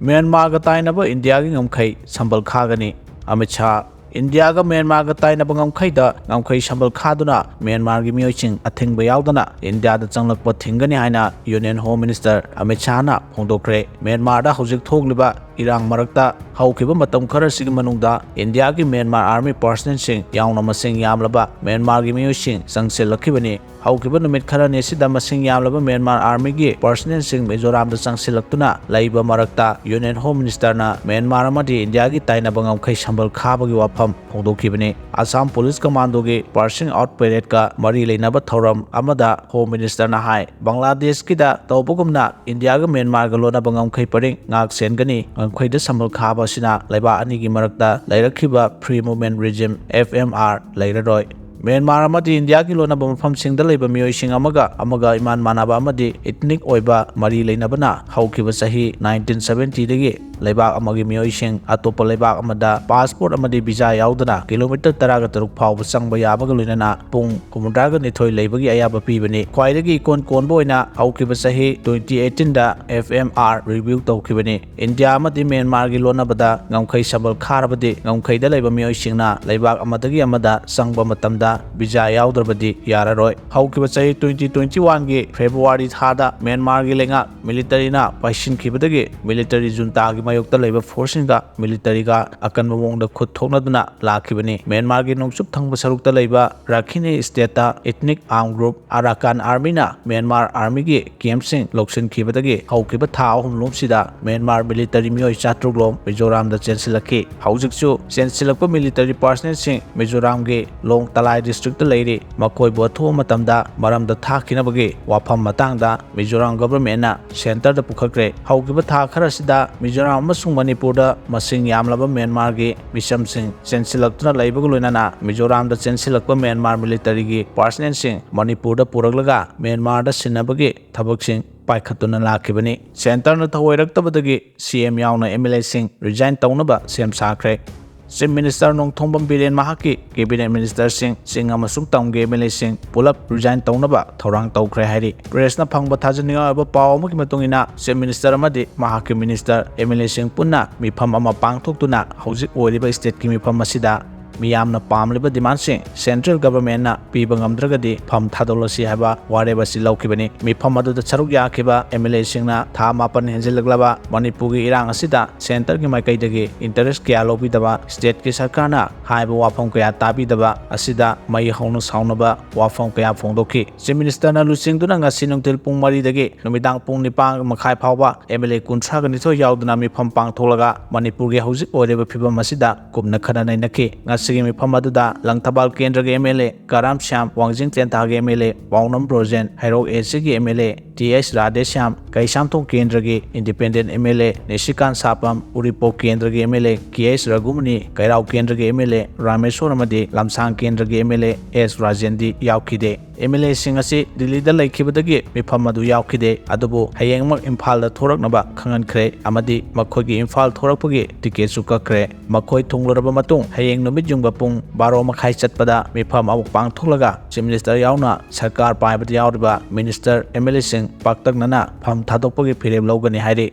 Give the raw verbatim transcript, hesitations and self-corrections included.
ꯃ꯭ꯌꯥꯟꯃꯥꯔꯒ ꯇꯥꯏꯅꯕ ꯏꯟꯗꯤꯌꯥꯒꯤ ꯉꯝꯈꯩ ꯁꯝꯕꯜ ꯈꯥꯒꯅꯤ꯫ ꯑꯃꯤꯠ ꯁꯥꯍ, ꯏꯟꯗꯤꯌꯥꯒ ꯃ꯭ꯌꯥꯟꯃꯥꯔꯒ ꯇꯥꯏꯅꯕ ꯉꯝꯈꯩꯗ ꯉꯝꯈꯩ ꯁꯝꯕꯜ ꯈꯥꯗꯨꯅ ꯃ꯭ꯌꯥꯟꯃꯥꯔꯒꯤ ꯃꯤꯑꯣꯏꯁꯤꯡ ꯑꯊꯤꯡꯕ ꯌꯥꯎꯗꯅ ꯏꯟꯗꯤꯌꯥꯗ ꯆꯪꯂꯛꯄ ꯊꯤꯡꯒꯅꯤ ꯍꯥꯏꯅ ꯌꯨꯅꯤꯌꯟ ꯍꯣꯝ ꯃꯤꯅꯤꯁꯇꯔ ꯑꯃꯤꯠ ꯁꯥꯍꯅ ꯐꯣꯡꯗꯣꯛꯈ꯭ꯔꯦ꯫ ꯃ꯭ꯌꯥꯟꯃꯥꯔꯗ ꯍꯧꯖꯤꯛ ꯊꯣꯛꯂꯤꯕ ꯏꯔꯥꯡ ꯃꯔꯛꯇ ꯍꯧꯈꯤꯕ ꯃꯇꯝ ꯈꯔꯁꯤꯒꯤ ꯃꯅꯨꯡꯗ ꯏꯟꯗꯤꯌꯥꯒꯤ ꯃ꯭ꯌꯥꯟꯃꯥꯔ ꯑꯥꯔꯃꯤ ꯄꯔꯁꯅꯦꯜꯁꯤꯡ ꯌꯥꯎꯅ ꯃꯁꯤꯡ ꯌꯥꯝꯂꯕ ꯃ꯭ꯌꯥꯟꯃꯥꯔꯒꯤ ꯃꯤꯑꯣꯏꯁꯤꯡ ꯆꯪꯁꯤꯜꯂꯛꯈꯤꯕꯅꯤ꯫ ꯍꯧꯈꯤꯕ ꯅꯨꯃꯤꯠ ꯈꯔꯅꯤ ꯑꯁꯤꯗ ꯃꯁꯤꯡ ꯌꯥꯝꯂꯕ ꯃ꯭ꯌꯥꯟꯃꯥꯔ ꯑꯥꯔꯃꯤꯒꯤ ꯄꯔꯁꯅꯦꯜꯁꯤꯡ ꯃꯤꯖꯣꯔꯥꯝꯗ ꯆꯪꯁꯤꯜꯂꯛꯇꯨꯅ ꯂꯩꯕ ꯃꯔꯛꯇ ꯌꯨꯅꯤꯌꯟ ꯍꯣꯝ ꯃꯤꯅꯤꯁꯇꯔꯅ ꯃ꯭ꯌꯥꯟꯃꯥꯔ ꯑꯃꯗꯤ ꯏꯟꯗꯤꯌꯥꯒꯤ ꯇꯥꯏꯅꯕ ꯉꯝꯈꯩ ꯁꯝꯕꯜ ꯈꯥꯕꯒꯤ ꯋꯥꯐꯝ ꯐꯣꯡꯗꯣꯛꯈꯤꯕꯅꯤ꯫ ꯑꯁꯥꯝ ꯄꯨꯂꯤꯁ ꯀꯃꯥꯟꯗꯣꯒꯤ ꯄꯥꯁꯤꯡ ꯑꯥꯎꯠ ꯄꯦꯔꯦꯗꯀ ꯃꯔꯤ ꯂꯩꯅꯕ ꯊꯧꯔꯝ ꯑꯃꯗ ꯍꯣꯝ ꯃꯤꯅꯤꯁꯇꯔꯅ ꯍꯥꯏ, ꯕꯪꯒ꯭ꯂꯥꯗꯦꯁꯀꯤꯗ ꯇꯧꯕꯒꯨꯝꯅ ꯏꯟꯗꯤꯌꯥꯒ ꯃ꯭ꯌꯥꯟꯃꯥꯔꯒ ꯂꯣꯟꯅꯕ ꯉꯝꯈꯩ ꯄꯔꯤꯡ ꯉꯥꯛ ꯁꯦꯟꯒꯅꯤ꯫ ꯉꯝꯈꯩꯗ ꯁꯝꯕꯜ ꯈꯥꯕ ꯑꯁꯤꯅ ꯂꯩꯕꯥꯛ ꯑꯅꯤꯒꯤ ꯃꯔꯛꯇ ꯂꯩꯔꯛꯈꯤꯕ Free Movement Regime, F M R, ꯂꯩꯔꯔꯣꯏ꯫ ꯃ꯭ꯌꯥꯟꯃꯥꯔ ꯑꯃꯗꯤ ꯏꯟꯗꯤꯌꯥꯒꯤ ꯂꯣꯟꯅꯕ ꯃꯐꯝꯁꯤꯡꯗ ꯂꯩꯕ ꯃꯤꯑꯣꯏꯁꯤꯡ ꯑꯃꯒ ꯑꯃꯒ ꯏꯃꯥꯟ ꯃꯥꯟꯅꯕ ꯑꯃꯗꯤ ꯏꯊꯅꯤꯛ ꯑꯣꯏꯕ ꯃꯔꯤ ꯂꯩꯅꯕꯅ ꯍꯧꯈꯤꯕ ꯆꯍꯤ ꯅꯥꯏꯟꯇꯤꯟ ꯁꯚꯦꯟꯇꯤꯗꯒꯤ ꯂꯩꯕꯥꯛ ꯑꯃꯒꯤ ꯃꯤꯑꯣꯏꯁꯤꯡ ꯑꯇꯣꯞꯄ ꯂꯩꯕꯥꯛ ꯑꯃꯗ ꯄꯥꯁꯄꯣꯔꯠ ꯑꯃꯗꯤ ꯚꯤꯖꯥ ꯌꯥꯎꯗꯅ ꯀꯤꯂꯣꯃꯤꯇꯔ ꯇꯔꯥꯒ ꯇꯔꯨꯛ ꯐꯥꯎꯕ ꯆꯪꯕ ꯌꯥꯕꯒ ꯂꯣꯏꯅꯅ ꯄꯨꯡ ꯍꯨꯝꯐꯨꯇꯔꯥꯒ ꯅꯤꯊꯣꯏ ꯂꯩꯕꯒꯤ ꯑꯌꯥꯕ ꯄꯤꯕꯅꯤ꯫ ꯈ꯭ꯋꯥꯏꯗꯒꯤ ꯏꯀꯣꯟ ꯀꯣꯟꯕ ꯑꯣꯏꯅ ꯍꯧꯈꯤꯕ ꯆꯍꯤ ꯇ꯭ꯋꯦꯟꯇꯤ ꯑꯩꯠꯇꯤꯟꯗ F M R review ꯇꯧꯈꯤꯕꯅꯤ꯫ ꯏꯟꯗꯤꯌꯥ ꯑꯃꯗꯤ ꯃ꯭ꯌꯥꯟꯃꯥꯔꯒꯤ ꯂꯣꯟꯅꯕꯗ ꯉꯝꯈꯩ ꯁꯝꯕꯜ ꯈꯥꯔꯕꯗꯤ ꯉꯝꯈꯩꯗ ꯂꯩꯕ ꯃꯤꯑꯣꯏꯁꯤꯡꯅ ꯂꯩꯕꯥꯛ ꯑꯃꯗꯒꯤ ꯑꯃꯗ ꯆꯪꯕ ꯃꯇꯝꯗ ꯚꯤꯖꯥ ꯌꯥꯎꯗ꯭ꯔꯕꯗꯤ ꯌꯥꯔꯔꯣꯏ꯫ ꯍꯧꯈꯤꯕ ꯆꯍꯤ ꯇ꯭ꯋꯦꯟꯇꯤ ꯇ꯭ꯋꯦꯟꯇꯤ ꯋꯥꯟꯒꯤ ꯐꯦꯕ꯭ꯔꯨꯋꯥꯔꯤ ꯊꯥꯗ ꯃ꯭ꯌꯥꯟꯃꯥꯔꯒꯤ ꯂꯩꯉꯥꯛ ꯃꯤꯂꯤꯇꯔꯤꯅ ꯄꯥꯏꯁꯤꯟꯈꯤꯕꯗꯒꯤ ꯃꯤꯂꯤꯇꯔꯤ ꯖꯨꯟꯇꯥꯒꯤ ꯃꯥꯌꯣꯛꯇ ꯂꯩꯕ ꯐꯣꯔꯁꯁꯤꯡꯒ ꯃꯤꯂꯤꯇꯔꯤꯒ ꯑꯀꯟꯕ ꯃꯑꯣꯡꯗ ꯈꯨꯠ ꯊꯣꯛꯅꯗꯨꯅ ꯂꯥꯛꯈꯤꯕꯅꯤ꯫ ꯃ꯭ꯌꯥꯟꯃꯥꯔꯒꯤ ꯅꯣꯡꯆꯨꯞ ꯊꯪꯕ ꯁꯔꯨꯛꯇ ꯂꯩꯕ ꯔꯥꯈꯤꯅꯤ ꯁ꯭ꯇꯦꯠꯇ ethnic armed group Arakan Armyꯅ ꯃ꯭ꯌꯥꯟꯃꯥꯔ ꯑꯥꯔꯃꯤꯒꯤ ꯀꯦꯝꯞꯁꯤꯡ ꯂꯧꯁꯤꯟꯈꯤꯕꯗꯒꯤ ꯍꯧꯈꯤꯕ ꯊꯥ ꯑꯍꯨꯝ ꯂꯣꯝꯁꯤꯗ ꯃ꯭ꯌꯥꯟꯃꯥꯔ ꯃꯤꯂꯤꯇꯔꯤ ꯃꯤꯑꯣꯏ ꯆꯥꯇ꯭ꯔꯨꯛ ꯂꯣꯝ ꯃꯤꯖꯣꯔꯥꯝꯗ ꯆꯦꯟꯁꯤꯜꯂꯛꯈꯤ꯫ ꯍꯧꯖꯤꯛꯁꯨ ꯆꯦꯟꯁꯤꯜꯂꯛꯄ ꯃꯤꯂꯤꯇꯔꯤ ꯄꯥꯔꯁꯅꯦꯜꯁꯤꯡ ꯃꯤꯖꯣꯔꯥꯝꯒꯤ ꯂꯣꯡ ꯇꯂꯥꯏ ꯗꯤꯁꯇ꯭ꯔꯤꯛꯇ ꯂꯩꯔꯤ꯫ ꯃꯈꯣꯏꯕꯨ ꯑꯊꯨꯕ ꯃꯇꯝꯗ ꯃꯔꯝꯗ ꯊꯥꯈꯤꯅꯕꯒꯤ ꯋꯥꯐꯝ ꯃꯇꯥꯡꯗ ꯃꯤꯖꯣꯔꯥꯝ ꯒꯚꯔꯟꯃꯦꯟꯠꯅ ꯁꯦꯟꯇꯔꯗ ꯄꯨꯈꯠꯈ꯭ꯔꯦ꯫ ꯍꯧꯈꯤꯕ ꯊꯥ ꯈꯔꯁꯤꯗ ꯃꯤꯖꯣꯔꯥꯝ ꯑꯃꯁꯨꯡ ꯃꯅꯤꯄꯨꯔꯗ ꯃꯁꯤꯡ ꯌꯥꯝꯂꯕ ꯃ꯭ꯌꯥꯟꯃꯥꯔꯒꯤ ꯃꯤꯆꯝꯁꯤꯡ ꯆꯦꯟꯁꯤꯜꯂꯛꯇꯨꯅ ꯂꯩꯕꯒ ꯂꯣꯏꯅꯅ ꯃꯤꯖꯣꯔꯥꯝꯗ ꯆꯦꯟꯁꯤꯜꯂꯛꯄ ꯃ꯭ꯌꯥꯟꯃꯥꯔ ꯃꯤꯂꯤꯇꯔꯤꯒꯤ ꯄꯥꯔꯁꯅꯦꯜꯁꯤꯡ ꯃꯅꯤꯄꯨꯔꯗ ꯄꯨꯔꯛꯂꯒ ꯃ꯭ꯌꯥꯟꯃꯥꯔꯗ ꯁꯤꯟꯅꯕꯒꯤ ꯊꯕꯛꯁꯤꯡ ꯄꯥꯏꯈꯠꯇꯨꯅ ꯂꯥꯛꯈꯤꯕꯅꯤ꯫ ꯁꯦꯟꯇꯔꯅ ꯊꯧꯑꯣꯏꯔꯛꯇꯕꯗꯒꯤ C M ꯌꯥꯎꯅ M L Aꯁꯤꯡ resign ꯇꯧꯅꯕ ꯁꯦꯝ ꯁꯥꯈ꯭ꯔꯦ꯫ Chief Minister ꯅꯣꯡꯊꯣꯝꯕꯝ ꯕꯤꯔꯦꯟ ꯃꯍꯥꯛꯀꯤ Cabinet Ministerꯁꯤꯡ, ꯆꯤꯡ ꯑꯃꯁꯨꯡ ꯇꯝꯒꯤ MLAꯁꯤꯡ ꯄꯨꯂꯞ resign ꯇꯧꯅꯕ ꯊꯧꯔꯥꯡ ꯇꯧꯈ꯭ꯔꯦ ꯍꯥꯏꯔꯤ꯫ Pressꯅ ꯐꯪꯕ ꯊꯥꯖꯅꯤꯡꯉꯥꯏ ꯑꯣꯏꯕ ꯄꯥꯎ ꯑꯃꯒꯤ ꯃꯇꯨꯡ ꯏꯟꯅ, Chief Minister ꯑꯃꯗꯤ ꯃꯍꯥꯛꯀꯤ Minister, MLAꯁꯤꯡ ꯄꯨꯟꯅ ꯃꯤꯐꯝ ꯑꯃ ꯄꯥꯡꯊꯣꯛꯇꯨꯅ ꯍꯧꯖꯤꯛ ꯑꯣꯏꯔꯤꯕ stateꯀꯤ ꯃꯤꯐꯝ ꯑꯁꯤꯗ ꯃꯤꯌꯥꯝꯅ ꯄꯥꯝꯂꯤꯕ demandꯁꯤꯡ Central Governmentꯅ ꯄꯤꯕ ꯉꯝꯗ꯭ꯔꯒꯗꯤ ꯐꯝ ꯊꯥꯗꯣꯛꯂꯁꯤ ꯍꯥꯏꯕ ꯋꯥꯔꯦꯞ ꯑꯁꯤ ꯂꯧꯈꯤꯕꯅꯤ꯫ ꯃꯤꯐꯝ ꯑꯗꯨꯗ ꯁꯔꯨꯛ ꯌꯥꯈꯤꯕ MLAꯁꯤꯡꯅ ꯊꯥ ꯃꯥꯄꯟ ꯍꯦꯟꯖꯤꯜꯂꯛꯂꯕ ꯃꯅꯤꯄꯨꯔꯒꯤ ꯏꯔꯥꯡ ꯑꯁꯤꯗ Centreꯒꯤ ꯃꯥꯏꯀꯩꯗꯒꯤ interest ꯀꯌꯥ ꯂꯧꯕꯤꯗꯕ, stateꯀꯤ ꯁꯔꯀꯥꯔꯅ ꯍꯥꯏꯕ ꯋꯥꯐꯝ ꯀꯌꯥ ꯇꯥꯕꯤꯗꯕ ꯑꯁꯤꯗ ꯃꯩ ꯍꯧꯅ ꯁꯥꯎꯅꯕ ꯋꯥꯐꯝ ꯀꯌꯥ ꯐꯣꯡꯗꯣꯛꯈꯤ꯫ Chief Ministerꯅ ꯂꯨꯆꯤꯡꯗꯨꯅ ꯉꯁꯤ ꯅꯨꯡꯊꯤꯜ ꯄꯨꯡ ꯃꯔꯤꯗꯒꯤ ꯅꯨꯃꯤꯗꯥꯡ ꯄꯨꯡ ꯅꯤꯄꯥꯟ ꯃꯈꯥꯏ ꯐꯥꯎꯕ MLA ꯀꯨꯟꯊ꯭ꯔꯥꯒ ꯅꯤꯊꯣꯏ ꯌꯥꯎꯗꯨꯅ ꯃꯤꯐꯝ ꯄꯥꯡꯊꯣꯛꯂꯒ ꯃꯅꯤꯄꯨꯔꯒꯤ ꯍꯧꯖꯤꯛ ꯑꯣꯏꯔꯤꯕ ꯐꯤꯕꯝ ꯑꯁꯤꯗ ꯀꯨꯞꯅ ꯈꯟꯅ ꯅꯩꯅꯈꯤ꯫ ꯉꯁꯤꯒꯤ ꯃꯤꯐꯝ ꯑꯗꯨꯗ ꯂꯪꯊꯕꯥꯜ ꯀꯦꯟꯗ꯭ꯔꯒꯤ MLA ꯀꯔꯥꯝ ꯁ꯭ꯌꯥꯝ, ꯋꯥꯡꯖꯤꯡ ꯇꯦꯟꯊꯥꯒꯤ MLA ꯄꯥꯎꯅꯝ ꯕ꯭ꯔꯣꯖꯦꯟ, ꯍꯩꯔꯣꯛ ACꯒꯤ MLA T H Radheshyam, Keishamthong ꯀꯦꯟꯗ꯭ꯔꯒꯤ Independent MLA ꯅꯤꯁꯤꯀꯥꯟ ꯁꯥꯄꯝ, ꯎꯔꯤꯄꯣꯛ ꯀꯦꯟꯗ꯭ꯔꯒꯤ MLA ꯀꯦ ꯑꯩꯆ ꯔꯘꯨꯃꯅꯤ, ꯀꯩꯔꯥꯎ ꯀꯦꯟꯗ꯭ꯔꯒꯤ MLA ꯔꯥꯃꯦꯁꯣꯔ ꯑꯃꯗꯤ ꯂꯝꯁꯥꯡ ꯀꯦꯟꯗ꯭ꯔꯒꯤ MLA ꯑꯦꯁ ꯔꯥꯖꯦꯟꯗꯤ ꯌꯥꯎꯈꯤꯗꯦ꯫ MLAꯁꯤꯡ ꯑꯁꯤ ꯗꯤꯜꯂꯤꯗ ꯂꯩꯈꯤꯕꯗꯒꯤ ꯃꯤꯐꯝ ꯑꯗꯨ ꯌꯥꯎꯈꯤꯗꯦ꯫ ꯑꯗꯨꯕꯨ ꯍꯌꯦꯡꯃꯛ ꯏꯝꯐꯥꯜꯗ ꯊꯣꯔꯛꯅꯕ ꯈꯪꯍꯟꯈ꯭ꯔꯦ ꯑꯃꯗꯤ ꯃꯈꯣꯏꯒꯤ ꯏꯝꯐꯥꯜ ꯊꯣꯔꯛꯄꯒꯤ ticketꯁꯨ ꯀꯛꯈ꯭ꯔꯦ꯫ ꯃꯈꯣꯏ ꯊꯨꯡꯂꯔꯕ ꯃꯇꯨꯡ ꯍꯌꯦꯡ ꯅꯨꯃꯤꯠ ꯌꯨꯡꯕ ꯄꯨꯡ ꯕꯥꯔꯣ ꯃꯈꯥꯏ ꯆꯠꯄꯗ ꯃꯤꯐꯝ ꯑꯃꯨꯛ ꯄꯥꯡꯊꯣꯛꯂꯒ Chief Minister ꯌꯥꯎꯅ ꯁꯔꯀꯥꯔ ꯄꯥꯏꯕꯗ ꯌꯥꯎꯔꯤꯕ Minister, MLAꯁꯤꯡ ꯄꯥꯛꯇꯛꯅꯅ ꯐꯝ ꯊꯥꯗꯣꯛꯄꯒꯤ ꯐꯤꯔꯦꯞ ꯂꯧꯒꯅꯤ ꯍꯥꯏꯔꯤ꯫